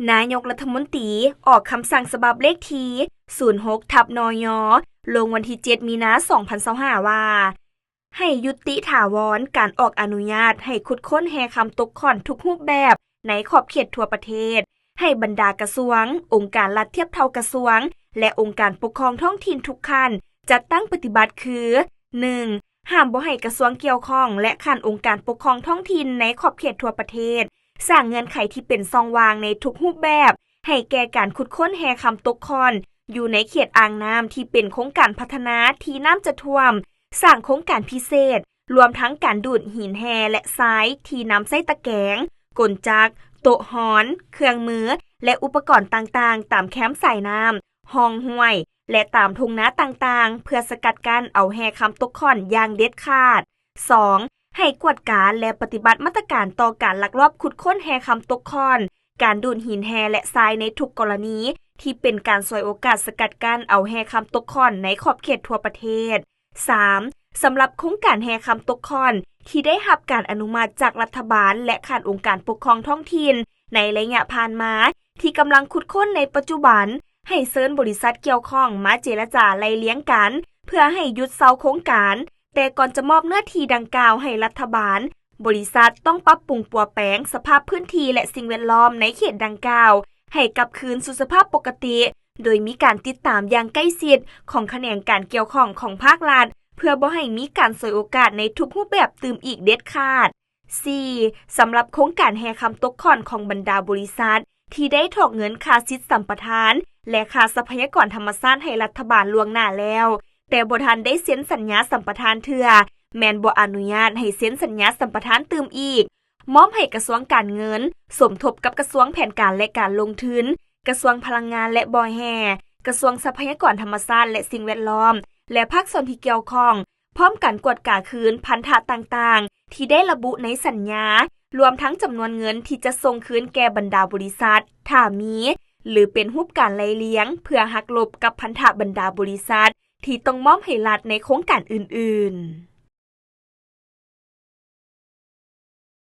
ນາຍົກລັດຖະມົນຕີອອກຄຳສັ່ງສະບັບເລກທີສູນຫົກທັບ ນຍ ລົງວັນທີເຈັດ ມີນາ ສອງພັນຊາວຫ້າ ວ່າ ໃຫ້ຍຸຕິຖາວອນການອອກອະນຸຍາດໃຫ້ຂຸດຄົ້ນແຮ່ຄຳຕົກຂ້ອນທຸກຮູບແບບໃນຂອບເຂດທົ່ວປະເທດ, ໃຫ້ບັນດາກະຊວງ, ອົງການລັດທຽບເທົ່າກະຊວງ ແລະ ອົງການປົກຄອງທ້ອງຖິ່ນທຸກຂັ້ນ ຈັດຕັ້ງປະຕິບັດຄື ໜຶ່ງ ຫ້າມບໍ່ໃຫ້ກະຊວງກ່ຽວຂ້ອງ ແລະ ຂັ້ນອົງການປົກຄອງທ້ອງຖິ່ນໃນຂອບເຂດທົ່ວປະເທດ ສ້າງເງື່ອນໄຂທີ່ເປັນຊ່ອງວ່າງໃນທຸກຮູບແບບ ໃຫ້ແກ່ການຂຸດຄົ້ນແຮ່ຄຳຕົກຂ້ອນ ຢູ່ໃນເຂດອ່າງນ້ຳທີ່ເປັນໂຄງການພັດທະນາທີ່ນ້ຳຈະຖ້ວມ, ສ້າງໂຄງການພິເສດ, ລວມທັງການດູດຫີນແຮ່ ແລະ ຊາຍທີ່ນຳໃຊ້ຕະແກງ, ກົນຈັກ, ໂຕະຮອນ, ເຄື່ອງມື ແລະ ອຸປະກອນຕ່າງໆ ຕາມແຄມສາຍນ້ຳ, ຮ່ອງຫ້ວຍ ແລະ ຕາມທົ່ງນາຕ່າງໆ ເພື່ອສະກັດກັ້ນເອົາແຮ່ຄຳຕົກຂ້ອນຢ່າງເດັດຂາດ. ສອງ ໃຫ້ກວດກາ ແລະ ປະຕິບັດມາດຕະການຕໍ່ການລັກລອບຂຸດຄົ້ນແຮ່ຄຳຕົກຂ້ອນ, ການດູດຫີນແຮ່ ແລະ ຊາຍໃນທຸກກໍລະນີ ທີ່ເປັນການສວຍໂອກາດສະກັດກັ້ນເອົາແຮ່ຄຳຕົກຂ້ອນໃນຂອບເຂດທົ່ວປະເທດ. ສາມ ສຳລັບໂຄງການແຮ່ຄຳຕົກຂ້ອນທີ່ໄດ້ຮັບການອະນຸມັດຈາກລັດຖະບານ ແລະ ຂັ້ນອົງການປົກຄອງທ້ອງຖິ່ນໃນໄລຍະຜ່ານມາ ທີ່ກຳລັງຂຸດຄົ້ນໃນປັດຈຸບັນ, ໃຫ້ເຊີນບໍລິສັດກ່ຽວຂ້ອງມາເຈລະຈາໄລ່ລຽງກັນ ເພື່ອໃຫ້ຢຸດເຊົາໂຄງການ, ແຕ່ກ່ອນຈະມອບເນື້ອທີ່ດັ່ງກ່າວໃຫ້ລັດຖະບານ, ບໍລິສັດຕ້ອງປັບປຸງປົວແປງສະພາບພື້ນທີ່ ແລະ ສິ່ງແວດລ້ອມໃນເຂດດັ່ງກ່າວ ໃຫ້ກັບຄືນສູ່ສະພາບປົກກະຕິ, ໂດຍມີການຕິດຕາມຢ່າງໃກ້ຊິດຂອງຂະແໜງການກ່ຽວຂ້ອງຂອງພາກລັດ ເພື່ອບໍ່ໃຫ້ມີການສວຍໂອກາດໃນທຸກຮູບແບບຕື່ມອີກເດັດຂາດ. ສີ່ ສຳລັບໂຄງການແຮ່ຄຳຕົກຂ້ອນຂອງບັນດາບໍລິສັດທີ່ໄດ້ຖອກເງິນຄ່າສິດສຳປະທານ ແລະ ຄ່າຊັບພະຍາກອນທຳມະຊາດໃຫ້ລັດຖະບານລ່ວງໜ້າແລ້ວ, ແຕ່ບໍ່ທັນໄດ້ເຊັນສັນຍາສຳປະທານເທື່ອ, ແມ່ນບໍ່ອະນຸຍາດໃຫ້ເຊັນສັນຍາສຳປະທານຕື່ມອີກ, ມອບໃຫ້ກະຊວງການເງິນ ສົມທົບກັບກະຊວງແຜນການ ແລະ ການລົງທຶນ, ກະຊວງພະລັງງານ ແລະ ບໍ່ແຮ່, ກະຊວງຊັບພະຍາກອນທຳມະຊາດ ແລະ ສິ່ງແວດລ້ອມ ແລະ ພາກສ່ວນທີ່ກ່ຽວຂ້ອງ, ພ້ອມກັນກວດກາຄືນພັນທະຕ່າງໆ ທີ່ໄດ້ລະບຸໃນສັນຍາ, ລວມທັງຈຳນວນເງິນທີ່ຈະສົ່ງຄືນແກ່ບັນດາບໍລິສັດ ຖ້າມີ, ຫຼື ເປັນຮູບການໄລ່ລຽງ ເພື່ອຫັກລົບກັບພັນທະບັນດາບໍລິສັດທີ່ຕ້ອງມອບໃຫ້ລັດໃນໂຄງການອື່ນໆ.